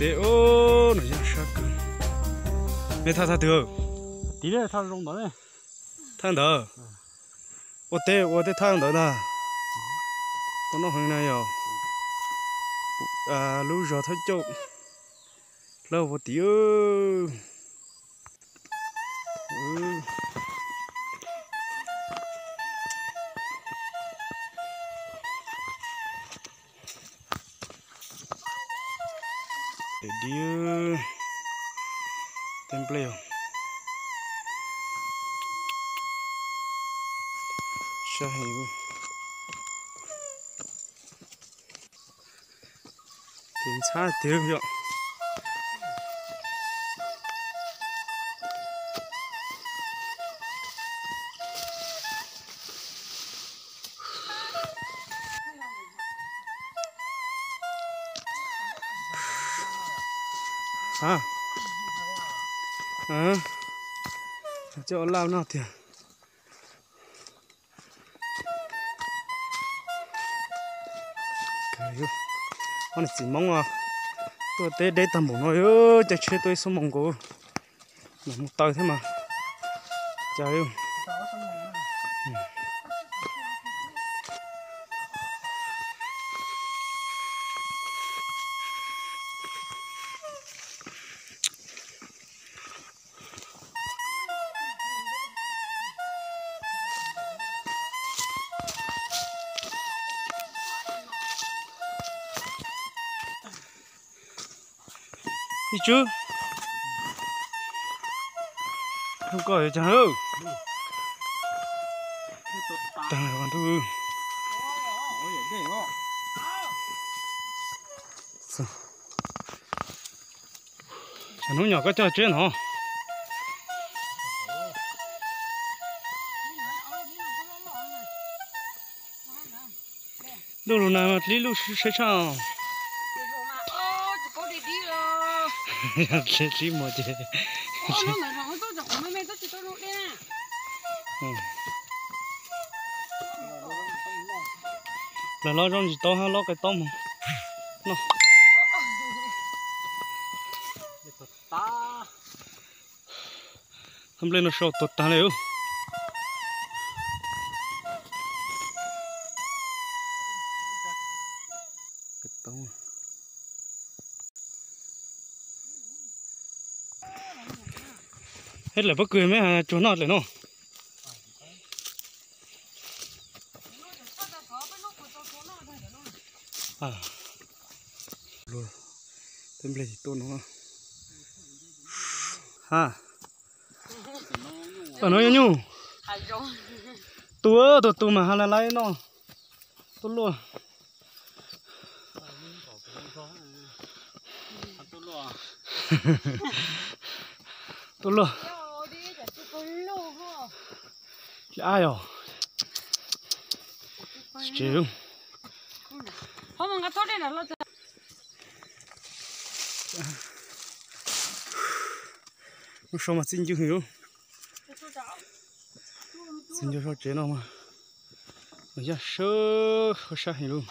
Teb, no yog sab kawg. Nej thaj thaj twg? Tiv thaj zoo ntawd. Thaj ntawd. Ua teb ua tej thaj ntawd ntag. Tau noj heev na yog. Lub zos Thaj Cauj, lawv ua tim. Dib, tej nplej sab heev. Ces ntxhab tiag yom. Coj laj no tiag. Ob niam txiv Hmoob tuaj teb deb tag npaum no, caij tsheb tuaj ib xuab moos nkaus, mus taw thiab mas. Cas Ib tsub, koj yuav cas lawm? Tag ntu. Hnub nyom koj coj tseb no. Luj lug na, dlib luj sab tshaj. Dlib mus ces. Plag los zoo tsis tau hab, los qe tob mus noj. Hab nplej no sau tuag tag li. Eb, lawm pob kws me tsuag noj lawm no. Tej nplej tuaj no. Ha. Tam no yog nyuj. Tus, tus, tus mas ha la laib no. Tuaj luaj. Tuaj luaj. Ab yog. Tsis. Lub sau mas txij ncw heev lub. Txij ncw sau tsev no mas yaj sab, sab heev lub.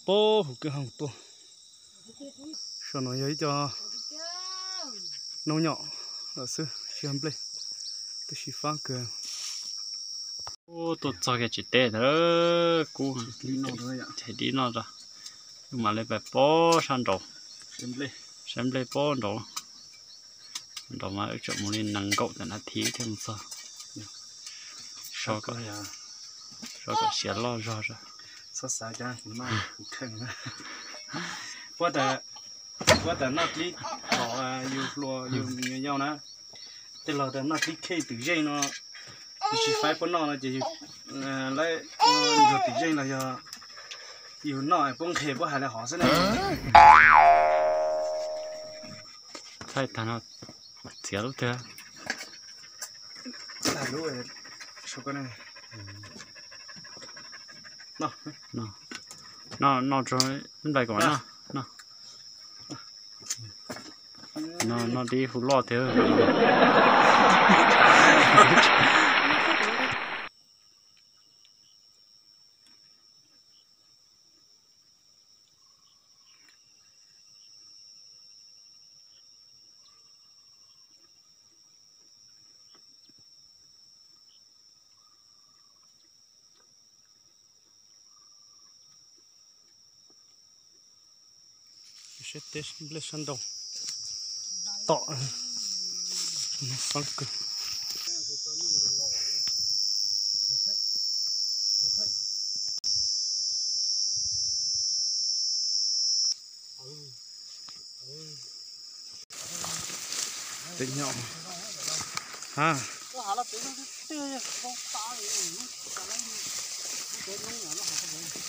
Pob hauv kwj ha tuaj. Saum no yog ib co noob nyom lawm xwb, tsis yog nplej, tab sis fab kawg. Tuaj txog kiag tsev teb ntawd, kub, dib noj, mam li pais pob sab nraud, saib nplej pob nraud. Nraud mas wb tseem mus li nees nkaum tawm nas this thiaj mus txog. So kom siav loj zog. Puab tas noj dlib, yus hluas yus nyuam yaus na, tej laus tas noj dlib khej twm zeej no, yus tsis faib puab noj no ces lawv ua twm zeej los yog yus noj puab nqhes puab hais li hov xwb na. Thaij tag no txiav lub twg. Noj, noj, noj, noj, nplai kom noj. No, no dib hu loj thiab. Sab teb nplej sab nraud tom no fab kawg. Tej nyob ha,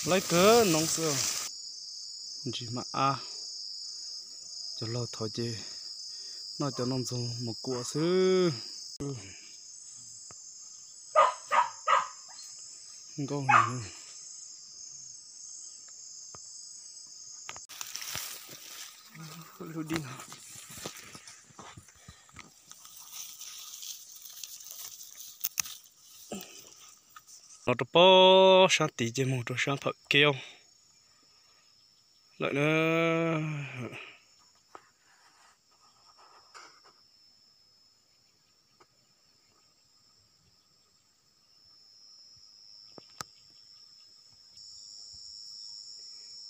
laib kawg noob xwb. Ntsis mas ab, cov laug thaum ces noj cov no ntxuag mus kuam xwb. Nkauj heev. Lub dib no. Los rau pob sab tid ces mus rau sab phawm kev lawm na.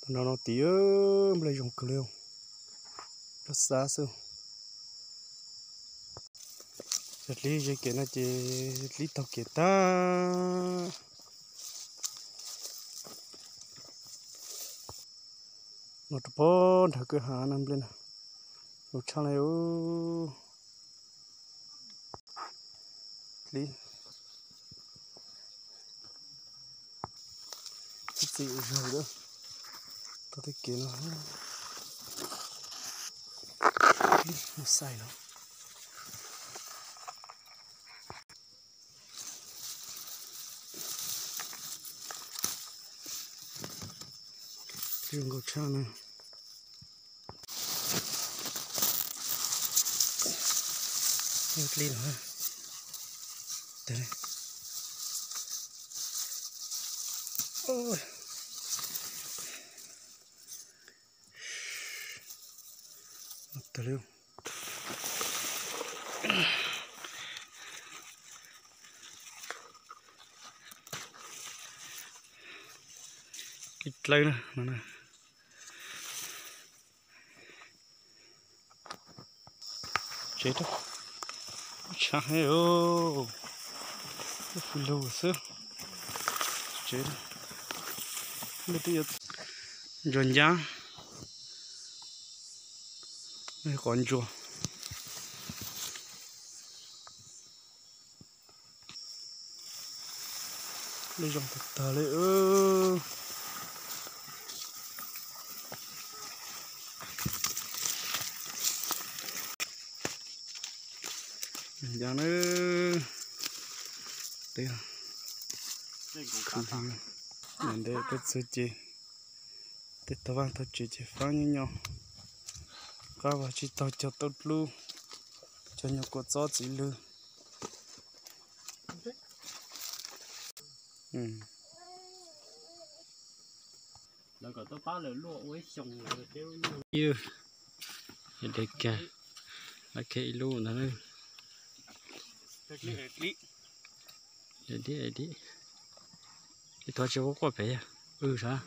Tam no no tid nplej zoo kawg li, nplej xab xwb. Yog dlib ze kev no ces dlib taug kev tag. No rau pob nrhawv kwj ha no nplej no, zoo tshaj li. Dlib txi zaug lawm, taug tej kev no, mus xais no. Zoo nkauj tshaj na. Dlib no, tag li. Ib dlawb na no. Tsev rau, tshav heev, ib fwj lug xwb. Tsev, ntsuag ncab, qhov ntsuag. Lub zoo tag tag li. Ncab na, tej khwv hli, ntev peb txhua ces tej tog vaj tog tsev ces faib nyob nyo, qab vag tsis taug cog tauj dlub, cog nyuag kua txob txiv lwg. Ib, de kag, lab kag ib lub ntag. Dib, dib, ib thov tsis quaj quaj pem yog, sav.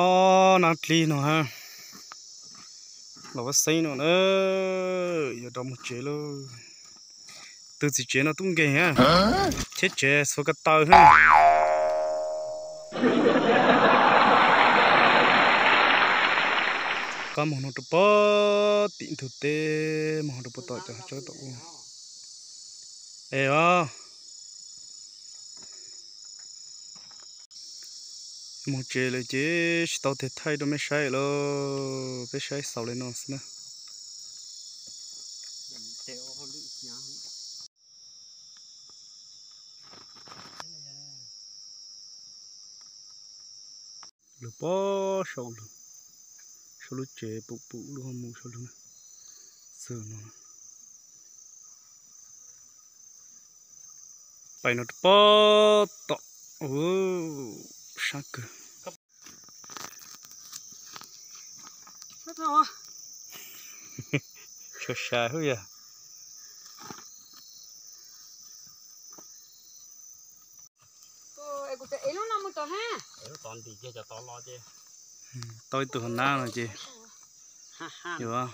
Ob nab dlig no ha, los ua xeeb no na, yuav rov mus tsev lauj. Tus txiv tsev no tub nkeeg ha, thiab tsev txhua ko taw ha. Qab moog no rau pog tim ntug teb, moog rau pog tom cov tsob tom ub. Es os, moog tsev lawm ces tsis tau tes thaij rau mej saib lauj, peb saib xaus li no xwb na. Lug pob saum lug, saum lub tsev pum pum lub ho mus saum lug na. Txawm no, pais no rau pob tom, sab kawg. Tshua sai hwb yog. Tau ib tug hauv nab no ces, yuav,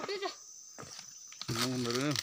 ntawd.